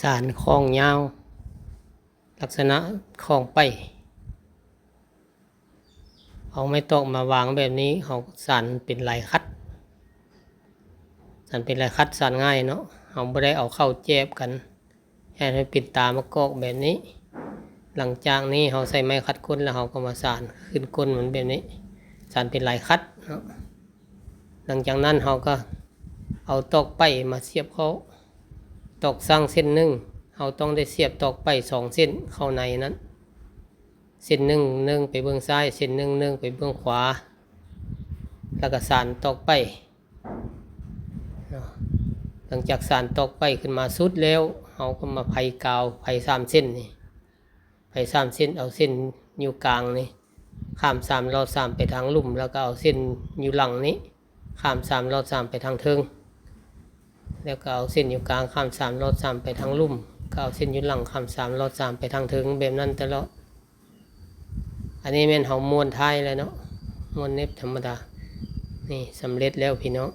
ສານຂ້ອງຍາວ ລັກສະນະຂ້ອງໄປ ເອົາໄມ້ຕອກມາວາງແບບນີ້ ເຮົາສານເປັນລາຍຂັດ ສານເປັນລາຍຂັດ ສານງ່າຍເນາະ. ເຮົາບໍ່ໄດ້ເອົາເຂົ້າແຈບກັນ ເຮັດໃຫ້ເປັນຕາມະກອກແບບນີ້. ຫຼັງຈາກນີ້ເຮົາໃສ່ໄມ້ຂັດກົ້ນ ແລ້ວເຮົາກໍມາສານຂຶ້ນກົ້ນມັນແບບນີ້ ສານເປັນລາຍຂັດເນາະ. ຫຼັງຈາກນັ້ນເຮົາກໍເອົາຕອກໄປມາສຽບເຂົ້າ ຕອກສ້າງເສັ້ນໜຶ່ງ ເຮົາຕ້ອງໄດ້ສຽບຕອກໄປສອງເສັ້ນເຂົ້າໃນນັ້ນ ເສັ້ນໜຶ່ງເນີ່ງໄປເບື້ອງຊ້າຍ ເສັ້ນໜຶ່ງເນີ່ງໄປເບື້ອງຂວາ ແລ້ວກໍສານຕອກໄປເນາະ. ຫຼັງຈາກສານຕອກໄປຂຶ້ນມາສຸດແລ້ວ ເຮົາກໍມາໄພກາວ ໄພສາມເສັ້ນນີ້ ໄພສາມເສັ້ນ ເອົາເສັ້ນຢູ່ກາງນີ້ ຂ້າມສາມລອດສາມໄປທາງລຸ່ມ ແລ້ວກໍເອົາເສັ້ນຢູ່ຫຼັງນີ້ ຂ້າມສາມລອດສາມໄປທາງເທິງ ແລ້ວກໍເອົາເສັ້ນຢູ່ກາງ ຂ້າມສາມລອດສາມໄປທາງລຸ່ມ ກໍເອົາເສັ້ນຢູ່ຫຼັງ ຂ້າມສາມລອດສາມໄປທາງເທິງ ແບບນັ້ນຕະຫຼອດ. ອັນນີ້ແມ່ນເຮົາມ້ວນທ້າຍແລ້ວເນາະ ມ້ວນເນັບທຳມະດາ. ນີ້ສຳເລັດແລ້ວພີ່ນ້ອງ.